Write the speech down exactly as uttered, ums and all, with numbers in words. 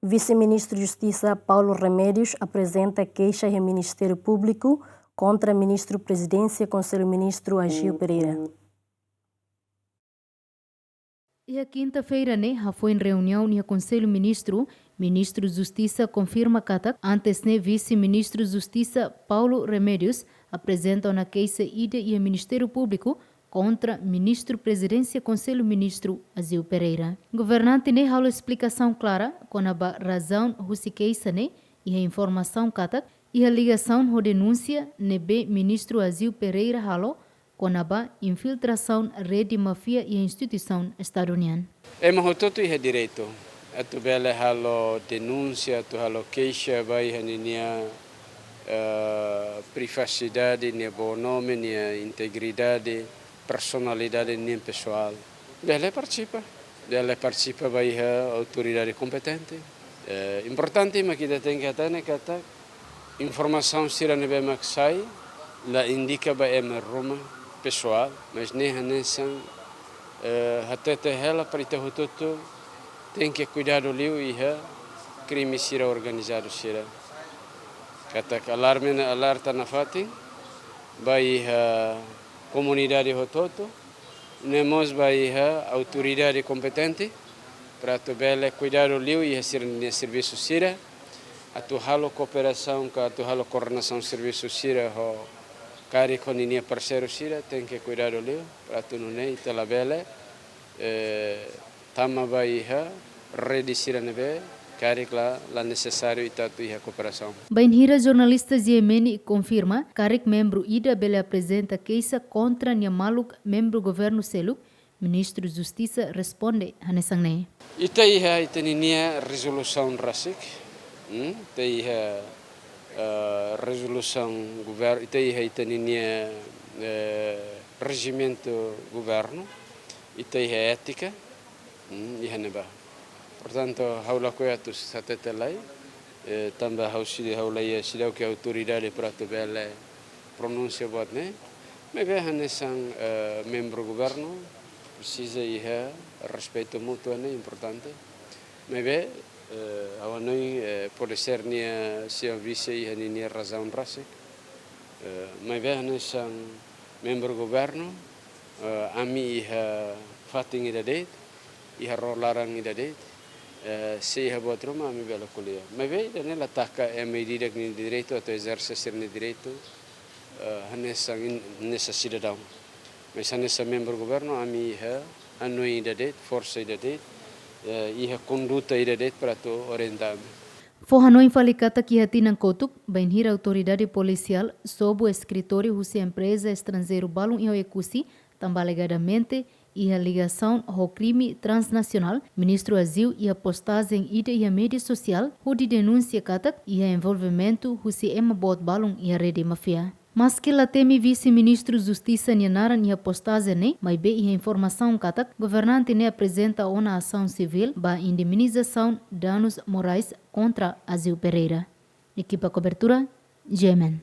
Vise-Ministru Justisa Paulo Remédios aprezenta keixa iha Ministériu Públiku kontra Ministru Prezidénsia Konsellu Ministru Agio Pereira. Iha kinta-feira ne'e, hafoin reuniaun iha Konsellu Ministru, Ministru Justisa konfirma katak, antes ne'e Vise-Ministru Justisa Paulo Remédios aprezenta ona keixa ida iha Ministériu Públiku kontra Ministru Prezidénsia Konsellu Ministru Agio Pereira. Governante ne'e halo esplikasaun klara kona-ba razaun husi keixa ne'e, iha informasaun katak iha ligasaun ho denúnsia ne'ebé Ministru Agio Pereira halo kona-ba infiltrasaun rede máfia iha instituisaun Estadu nian. Ema hotu-hotu iha direitu atu bele halo denúnsia, atu halo keixa ba iha ninia, eh, privasidade, nia boot nome, nia integridade, personalidade nian pesoál. Bele partisipa, bele partisipa ba iha autoridade kompetente. Eh, importante mak ita tenke hatene katak informasaun sira ne'ebé mak sai la indika ba ema ruma pesoál, mas ne'e hanesan, eh, hatete hela para ita hotu-hotu tenke kuidadu liu iha krime sira organizadu sira. Katak alarme no alerta nafatin ba iha komunidade hotu-hotu, no mós ba iha autoridade kompetente, para atu bele kuidadu liu iha sira-nia servisu sira, atu halo kooperasaun ka atu halo koordenasaun servisu sira ho karik ho ninia parseiru sira, tenke kuidadu liu, para atu nune'e ita labele, eh, tama ba iha rede sira ne'ebé karik la, la nesesáriu ita atu iha kooperasaun. Bainhira jornalista G M N konfirma karik membru ida bele aprezenta keixa kontra nia maluk membru governu seluk, Ministru Justisa responde hanesan ne'e. Ita iha ita ninia rezolusaun rasik, hmm? Ita iha, eh, rezolusaun governu, ita iha ita ninia, eh, rejimentu governu, ita iha étika, hmm, iha ne'ebá. Portantu, ha'u lakohi atu hatete lai, eh, tanba ha'u sidi ha'u la iha seidauk iha autoridade para atu bele pronunsia buat ne'e. Maibé hanesan, eh, membru governu presiza iha respeitu mútuu ne'e importante. Maibé, eh, ha'u hanoin, eh, pode ser nia, señór Vise iha ninia razaun rasik. Eh, maibé hanesan membru governu, eh, ami iha fatin ida de'it, iha ró laran ida de'it, eh, se iha buat ruma ami bele ko'alia. Maibé ida-ne'e la taka ema ida-idak nia direitu atu ezerse sira-nia direitu, eh, hanesan in-, hanesan sidadaun. Mas hanesan membru governu ami iha hanoin ida de'it, forsa ida de'it, eh, iha konduta ida de'it para atu orienta ami. Fó hanoin fali katak iha tinan kotuk, bainhira autoridade polisiál sobu eskritóriu husi empreza estranjeiru balun iha Oekusi, tanba alegadamente iha ligasaun ho krime transnasionál, Ministru Agio iha postajen ida iha média sosiál hodi denúnsia katak iha envolvimentu husi ema boot balun iha rede máfia. Maski la temi Vise-Ministru Justisa nia naran iha postajen ne'e, maibé iha informasaun katak governante ne'e aprezenta ona asaun sivíl ba indemnizasaun danus morais kontra Agio Pereira. Ekipa kobertura, G M N.